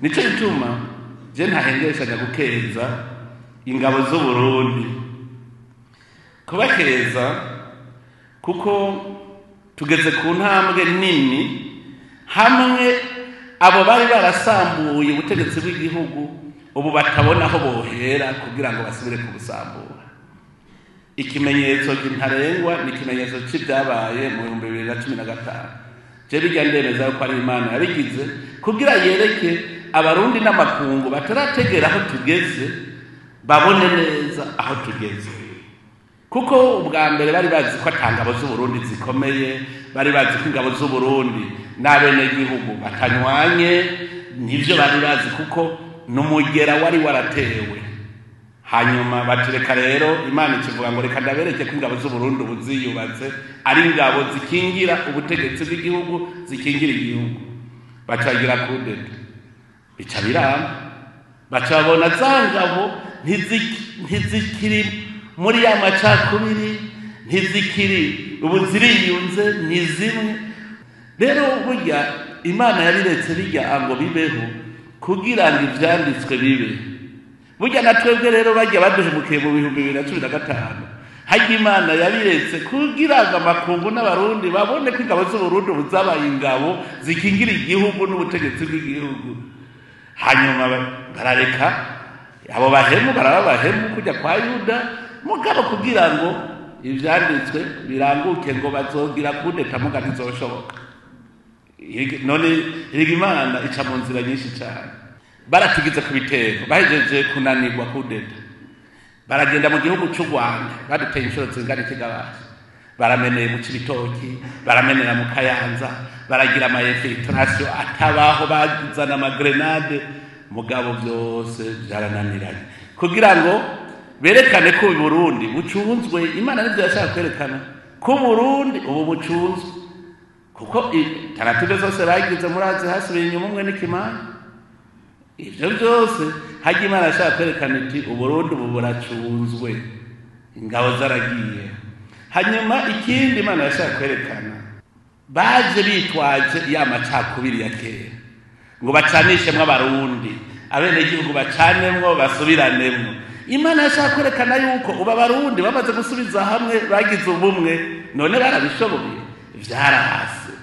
Nico gituma je ntahengeshaga gukeza ingabo z'Uburundi, kubakeza kuko tugeze ku ntambwe nini hamwe abo bari barasambuye ubutegetsi bw'igihugu ubu batabona aho bohera kugira ngo basubire kubusambura. Ikimenyetso ntarengwa ni ikimenyetso c'ivyabaye mu 2015. Je bijya ndemeza ko ari Imana yabigize kugira yereke abarundi n'amakungu batarategera aho tugeze, babone neza aho tugeze. Kuko ubwa mbere bari bazi ko ata ngabo z'Uburundi zikomeye, bari bazi ko ingabo z'Uburundi n'abenegihugu batanywanye, nivyo bari bazi kuko n'umugera wari waratewe. Hanyuma batureka rero Imana ikivuga ngo reka ndabereke ko ingabo z'Uburundi ubu ziyubatse ari ingabo zikingira ubutegetsi bw'igihugu, zikingira igihugu. Bacagira kudeta, bica biranga, baca babona za ngabo ntizikiri muri ya macakubiri, ntizikiri ubu ziriyunze, ni zimwe. Rero burya Imana yabiretse bijya ngo bibeho kugira ngo ivyanditswe bibe. Burya na twebwe rero bajya baduhemukiye mu 2015, harya Imana yabiretse kugira ngo amakungu n'abarundi babone ko ingabo z'Uburundi ubu zabaye ingabo zikingira igihugu n'ubutegetsi bw'igihugu. Hanyuma barareka abo bahemu, baraba bahemu kujya kwa Yuda, mugabo kugira ngo ivyanditswe biranguke ngo bazogira kudeta muga ntizoshoboka. None erega Imana ica mu nzira nyinshi cyane. Baratugize ku bitero, bahejeje kunanirwa kudeta, baragenda mu gihugu c'u Rwanda, baduteye inshuro zingana ikigabasi, barameneye mu Cibitoki, baramenera mu Kayanza, baragira ama infiltration atabaho, bazana ama grenade, mugabo byose byarananiranye kugira ngo berekane ko Burundi bucunzwe. Imana nivyo yashaka kwerekana ko Burundi ubu bucunzwe, kuko tarative zose bagize murazi hasubiye inyuma umwe n'ikimana. Ivyo byose harya Imana yashaka kwerekana iti Uburundi ubu buracunzwe, ingabo zaragiye. Hanyuma ikindi Imana yashaka kwerekana, baje bitwaje ya macakubiri ya kera ngo bacanishemwo abarundi, abenegihugu bacanemwo basubiраnemwo. Imana yashaka kwerekana yuko ubu abarundi bamaze gusubiza hamwe, bagize ubumwe. None barabishoboye, vyarahase.